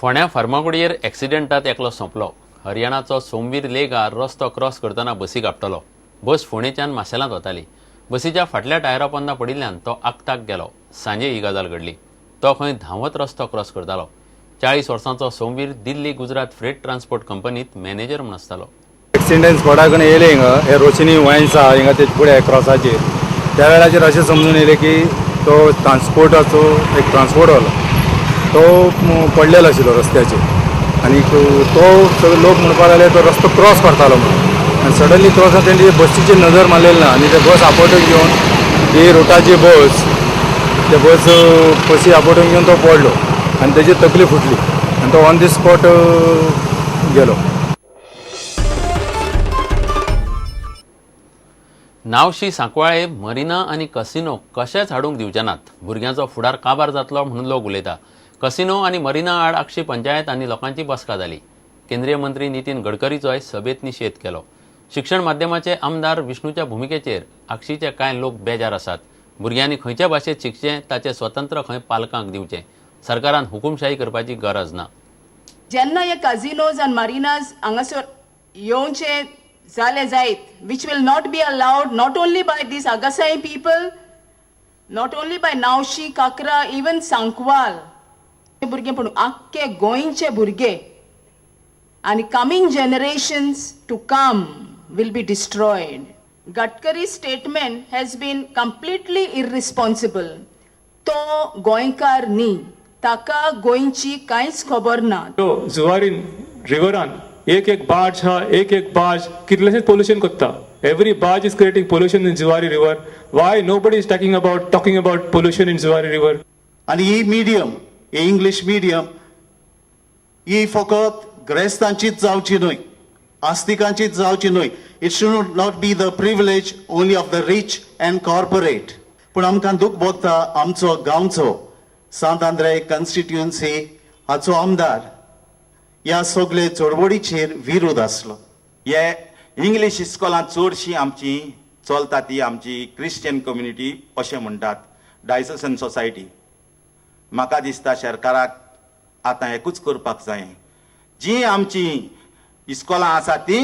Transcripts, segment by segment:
फोंड्या फार्मागुडयेर एक्सिडेंटात एकलो सोंपलो. हरियाणाचो सोमवीर लेगा रस्तो क्रॉस करतना बसीक आपटलो. बस फोंडेच्यान माशेलांत वताली. बसीच्या फाटल्या टायरा पोंदा पडिल्ल्यान तो आक्ताक गेलो. सांजे ही गजाल घडली. तो खंय धांवत रस्तो क्रॉस करतालो. 40 वर्सांचो सोमवीर दिल्ली गुजरात फ्रेट ट्रान्सपोर्ट कंपनीत मॅनेजर म्हूण आसतालो. एक्सिडेंट स्पॉटा कडेन येयले हिंगा, हे रोशनी वायन्स आहा हिंगा तेजे फुडें क्रॉसाचेर, त्या वेळाचेर अशें समजून येयलें की तो ट्रान्सपोर्टाचो एक ट्रान्सपोर्ट वालो तो पडलेलो आशिल्लो रस्त्याचेर आनी तो सगळे लोक म्हणपाक लागले तो रस्तो क्रॉस करतालो म्हणून. आनी सडनली क्रॉस तेणी बसीचेर नजर मारलेली ना आनी ते बस आपटून घेवन ही रुटाची बस ते बस बसी आपटून घेवन तो पडलो आनी तेजी तकली फुटली आनी तो ऑन the spot गेलो. नावशी सांकवाळे मरिना आनी कसिनो कशेच हाडूंक दिवचे नात. भुरग्यांचो फुडार काबार जातलो म्हणून लोक उलयता. कसिनो आनी मरिना आड आगशी पंचायत आनी लोकांची बसका जाली. केंद्रीय मंत्री नितीन गडकरीचोय सभेत निशेध केलो. शिक्षण माध्यमाचे आमदार विष्णूच्या भुमिकेचेर आगशीचे कांय लोक बेजार आसात. भुरग्यांनी खंयच्या भाशेत शिकचें ताचें स्वतंत्र खंय पालकांक दिवचें. सरकारान हुकुमशाही करपाची गरज ना. जेन्ना हे काजिनोज आनी मारिनाज हांगासर येवचे जाले जायत, which will not be allowed, not only by these Agassaim people, not only by Navshi, Cakra, even Sancoale भुरगे, पूण आख्खे गोंयचे भुरगे आनी coming generations to come will be destroyed. Gadkari statement has been completely irresponsible. तो गोंयकार न्ही, ताका गोंयची कांयच खबर ना. जुवारीन रिवरान एक एक बार्ज हा, एक एक बार्ज कितलेशेच पोल्युशन करता. Every barge is creating pollution in Zuari River. Why nobody is talking about pollution in Zuari River? आनी ही मिडियम, ही इंग्लीश मिडियम ही फकत ग्रेस्तांचीच जावची न्हय, आस्तिकांचीच जावची न्हय. It should not be the privilege only of the rich and corporate. पूण आमकां दूख भोगता, आमचो गांवचो सांत आंद्रे कॉन्स्टिट्युएन्सी हाचो आमदार ह्या सगळे चळवळीचेर विरोध आसलो. हे इंग्लीश इस्कोलांत चडशी आमची चलता ती आमची क्रिश्चन कम्युनिटी अशें म्हणटात, डायसेसन सोसायटी. म्हाका दिसता सरकाराक आतां एकूच करपाक जाय, जी आमची इस्कोलां आसात ती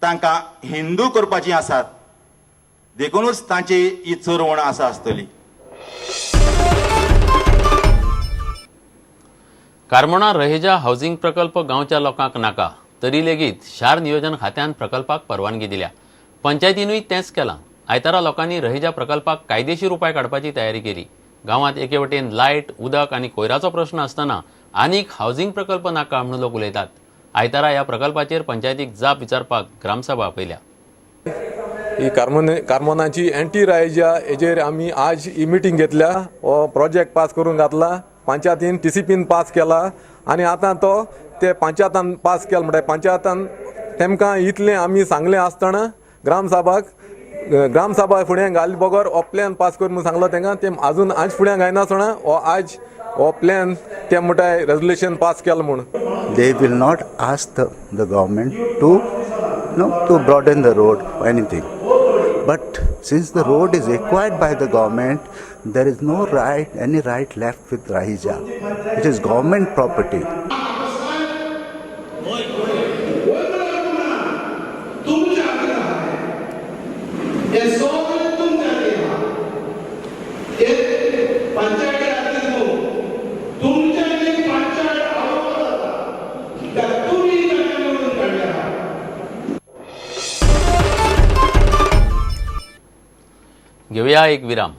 तांकां हिंदू करपाची आसात, देखुनूच तांची ही चरवण आसा आसतली. कार्मोणा रहेजा हावसिंग प्रकल्प गांवच्या लोकांक नाका, तरी लेगीत शार नियोजन खात्यान प्रकल्पाक परवानगी दिल्या. पंचायतीनूय तेंच केलां. आयतारा लोकांनी रहेजा प्रकल्पाक कायदेशीर उपाय काडपाची तयारी केली. गांवांत एके वटेन लायट, उदक आनी कोयराचो प्रश्न आसतना आनीक हावसिंग प्रकल्प नाका म्हणून लोक उलयतात. आयतारा ह्या प्रकल्पाचेर पंचायतीक जाप विचारपाक ग्रामसभा आपयल्या. ही कार्मोनाची एंटी रायजा हेजेर आमी आज ही मिटींग घेतल्या. हो प्रोजेक्ट पास करून घातला, पंचायतीन टीसीपीन पास केला आनी आतां तो ते पंचायतान पास केला म्हणटा पंचायतान तेमकां इतलें आमी सांगलें आसतना ग्रामसभा फुडें घाल बगर हो प्लॅन पास कर म्हणून सांगलो तेंकां. ते आजून आज फुडें घायनासतना हो आज हो प्लॅन ते म्हणटाय रेजोल्युशन पास केला म्हूण. They will not ask the government to, to broaden the road or anything. But since the road is acquired by the government, there is no right, any right left with Rahija. It is government property. घेवया एक विराम.